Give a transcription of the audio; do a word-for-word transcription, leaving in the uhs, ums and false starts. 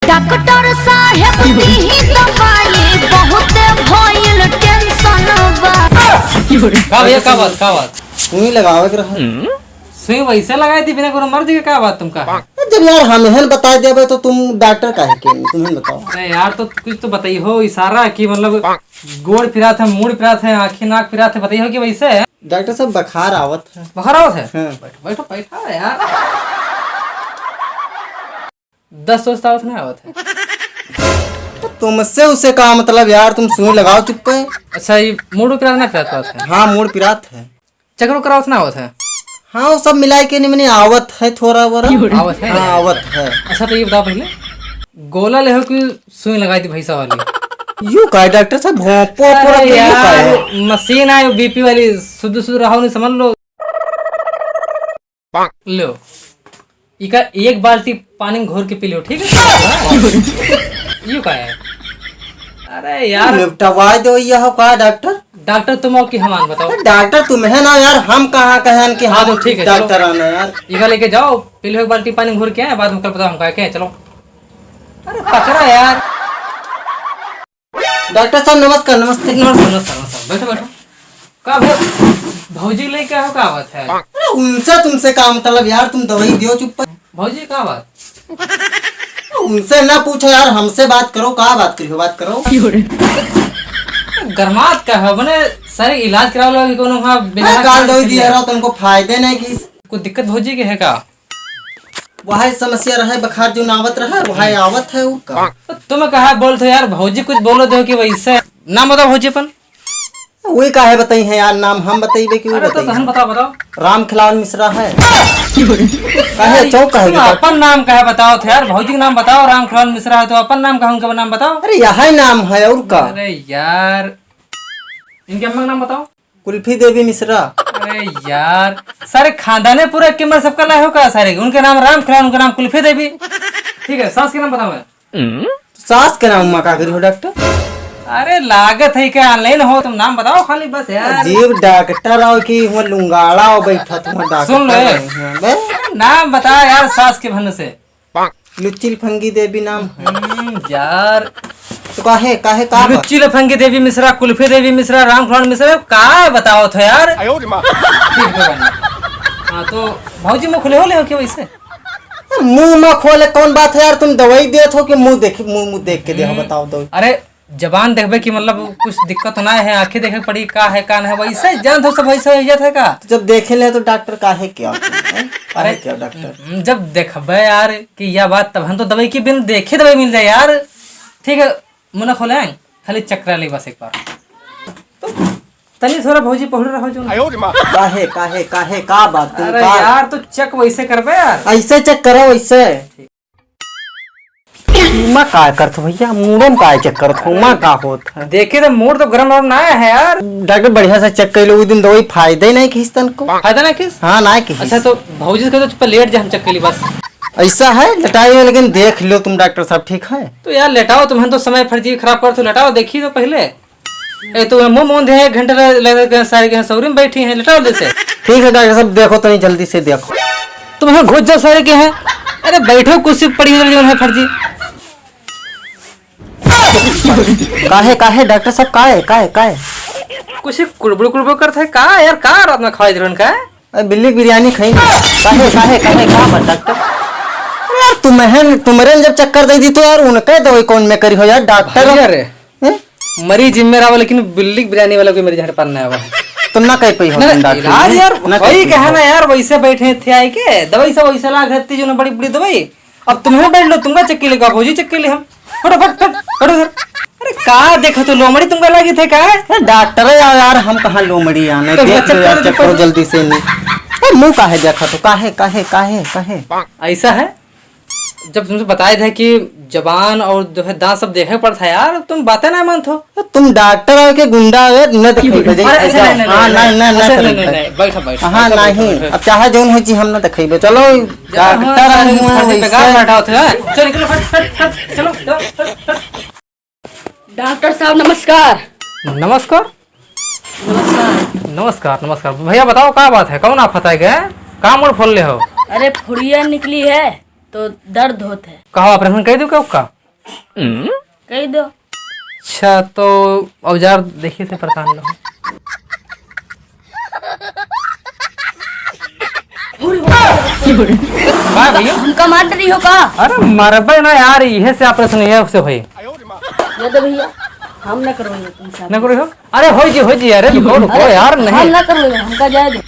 डॉक्टर साहेब दीही दवाई, बहुत भइल टेंशन बा। का भैया, का बात, का बात? सुई लगावे के रहा। सुई वैसे लगाई थी बिना कोनो मर्ज के, का बात तुमका? जब यार हम हन बता देबे तो तुम डॉक्टर काहे के नहीं, तुम हन बताओ। अरे यार, तो कुछ तो बताई हो इशारा कि मतलब गोड़ पिरात है, मूड़ पिरात है, आँखी नाक पिरात है, बताई हो कि वैसे है? डॉक्टर साहब, बुखार आवत है। बुखार आवत है? हाँ। बैठो, बैठो, बैठो यार। दस्त वस्त आवत ना आवत है? तो तुमसे उसे का मतलब यार, तुम सुई लगाओ चुप्पे। अच्छा, ये मूड़ पिरात ना पिरात आवत है? हाँ, मूड़ पिरात है। चक्कर उक्कर आवत ना आवत है? हाँ, वो सब मिला के निमने आवत है थोड़ा बोरा। आवत है? हाँ, आवत है। अच्छा, तो ये बताओ पहले, गोला ले हो कि सुई लगाई थी भैंसा वाली? यू का है डॉक्टर साहब, भोंपो अरे पोरत है, यू का है? यार, मशीन आए बीपी वाली, शुद्ध शुद्ध रहो नहीं, समझ लो। लो, इका एक बाल्टी पानी में घोर के पी लो, ठीक है? यू का है? अरे यार। निपटवा दो, यह हो का डॉक्टर? डॉक्टर तुम हो कि हमान बताओ? अरे डॉक्टर तुम है ना यार, हम कहाँ कहन कि हाँ, हम तो ठीक है, डॉक्टर चलो। आना यार। इका लेके जाओ, पी लो एक बाल्टी पानी में घोर के, बाद में कल बताओ हम का के, चलो। अरे पकड़ा यार। डॉक्टर साहब, नमस्कार, नमस्ते। नमस्कार, नमस्कार, नमस्कार। बैठो, बैठो। का भौ-, भौजी लेके आओ, का बात है? अरे, उनसे तुमसे का मतलब यार, तुम दवाई दियो चुप्पे। भौजी, का बात? उनसे ना पूछो यार, हमसे बात करो, का बात करियो, बात करो। गरमात का है, बने सारे इलाज करावे ला कि कोनो वहाँ अरे, बेचारा काल दवाई दिया रहा, तुमको फायदे नहीं की। कोई दिक्कत भौजी के है का? वही समस्या रहे, बुखार जो नावत रहे, वही आवत है, और का? तो तुम कहा बोलत हो यार, भौजी कुछ बोलत हो कि वैसे। नाम बताओ भौजी अपन। वही काहे बताई है यार, नाम हम बताइबे कि वो अरे तो बताई तहन है? बताओ, बताओ। राम खिलावन मिश्रा है। काहे चौंक काहे तुम गया? अपन नाम काहे बताओ थे यार, भौजी के नाम बताओ, राम खिलावन मिश्रा है तो अपन नाम का, उनका नाम बताओ। अरे यही नाम है, और का? अरे यार, इनके अम्मा का नाम बताओ। कुल्फी देवी मिश्रा। अरे यार, सारे खानदाने पूरा किमर सबका लाए हो का सारे? उनके नाम राम खिलावन, उनके नाम कुल्फी देवी। ठीक है, सास के नाम बताओ मैं। सास के नाम मा का करी हो डॉक्टर? अरे लागत है क्या ऑनलाइन हो, तुम नाम बताओ खाली बस यार। अजीब डॉक्टर आओ कि वो लुंगाड़ा हो बैठा, तुम डॉक्टर सुन ले। नहीं है, बे? नाम बता यार सास के भन से। लुच्ची लफंगी देवी नाम है। हम्म, यार। तो काहे, काहे, का बात? लुच्ची लफंगी देवी मिश्रा, कुल्फी देवी मिश्रा, राम खिलावन मिश्रा, का बताओ थो यार? आयो रे माँ। ठीक है भाई। हाँ, तो भौजी मुँह खुले हो ले हो क्या वैसे? मुँह में खोले कौन बात है यार, तुम दवाई देत हो कि मुँह देख, मुँह, मुँह देख के दे हो, हम्म। बताओ दवाई। अरे, जबान देखबे कि मतलब कुछ दिक्कत तो ना है, आँखें देखे पड़ी का है का ना है, वैसे जानत हो सब वैसे हो जात है का? तो जब देखे ले तो डॉक्टर काहे क्या? हैं? काहे अरे, क्या डॉक्टर? हम्म, जब देखबे यार कि यह बात तब हम तो दवाई की बिन देखे दवाई मिल जाए यार। ठीक है, मुँह ना खोले, खाली चक्कर ले बस एक बार। तो तनी थोड़ा भौजी पहुड़ रहो जो। आयो रे माँ। काहे, काहे, काहे, का बात तुम अरे का? यार, तो चेक वैसे करबे यार। ऐसे चेक करो, ऐसे। ठीक। मैं का करत हूँ भैया, मूड़े में का चेक करत हूँ, मैं का होत है? देखे तो मूड़ तो गरम वरम ना आया है यार। डॉक्टर बढ़िया से चेक कर लो, उस दिन दवाई फायदा ही नहीं किस तन को। फायदा ना किस? हाँ, ना किस। अच्छा, तो भौजी से कह दो, चुप्पा लेट जा, हम चेक कर ली बस। ऐसा है, लटाई में लेकिन देख लो तुम डॉक्टर साहब, ठीक है? तो यार लेटाओ, तुम्हें तो समय फर्जी खराब कर, तो लेटाओ, देखी तो पहले। ए, तो मुँह मूंदे हैं, एक घंटा ले, ले, ले, सारे के सौरी में बैठी हैं, लेटाओ जैसे। ठीक है डॉक्टर साहब, देखो तो नहीं, जल्दी से देखो। तुम यहाँ घुस जाओ सारे के हैं। अरे बैठो, कुर्सी पड़ी है, जो है फर्जी। काहे, काहे डॉक्टर साहब, काहे, काहे, काहे? कुछ कुड़बुड़ कुड़बुड़ करत है का यार, का रात में खवाई दिलन का? अरे बिल्ली की बिरयानी खाई। काहे, काहे, काहे, का बात डॉक्टर? अरे यार, तुम्हें, तुम्हरे जब चक्कर दे दी तो यार, उनके दवाई कौन में करी हो यार, डॉक्टर? भैया रे, हैं? मरीज जिम्मे रहा, लेकिन बिल्ली की बिरयानी वाला कोई मरीज हमारे पास ना आवा। तो ना कह पाई हो ना, तुम डॉक्टर इलाज हैं? यार, ना कह वही पाई कहा हो। ना यार, वैसे बैठे थे आए के, दवाई सब वैसे ला घर ती जो ना बड़ी बड़ी दवाई। अब तुम्हें बैठ लो, तुमका चक्की लेगा, भौजी चक्की ले हम। फटो, फट, फट, फटो सर। अरे का देखा तो लोमड़ी तुमका लगी थे का? अरे डॉक्टर है यार, यार हम कहाँ लोमड़ी आने? तो देख लो चक्कर यार, तो चेक करो पड़- जल्दी से नहीं। अरे मुँह काहे देखा तो, काहे, काहे, काहे, काहे? ऐसा है, जब तुमसे बताए थे कि जबान और जो है दांत सब देखे पड़ता है यार, तुम बातें ना मानत हो। तुम डॉक्टर हो के गुंडा हो, न देखे बजे। अरे, ऐसा नहीं, नहीं, हाँ, नहीं, नहीं, नहीं, नहीं, ऐसा नहीं, नहीं, नहीं, नहीं, बैठो, बैठो, हाँ, बैठो, बैठो, नहीं, बैठो। अब चाहे जौन हो जी, हम न देखेबे। चलो, डॉक्टर हाँ, हम हुए फर्जी वैसे। बेकार बैठा होते हैं। चलो, निकलो, फट, फट, फट, चलो, चलो, फट, फट। डॉक्टर साहब, नमस्कार। नमस्कार। नमस्कार, नमस्कार। भैया, बताओ, का बात है? कौन आफत आ गए? का मुड़ फोल ले हो? अरे, फुड़िया निकली है, तो दर्द होत है। कहो, ऑपरेशन कर दूँ क्या उसका? कही दो। अच्छा, तो औजार देखिए थे, परेशान न हो। का भैया? हमका मार रही हो का? अरे मरबे ना यार, इहे से ऑपरेशन इहे से होई। ये दे भैया, हम ना करवाएंगे तुमसे। ना करो हो? अरे हो जी, हो जी, अरे रुको, रुको अरे, यार, हम नहीं। ना करवाएंगे, हमका जाए दो।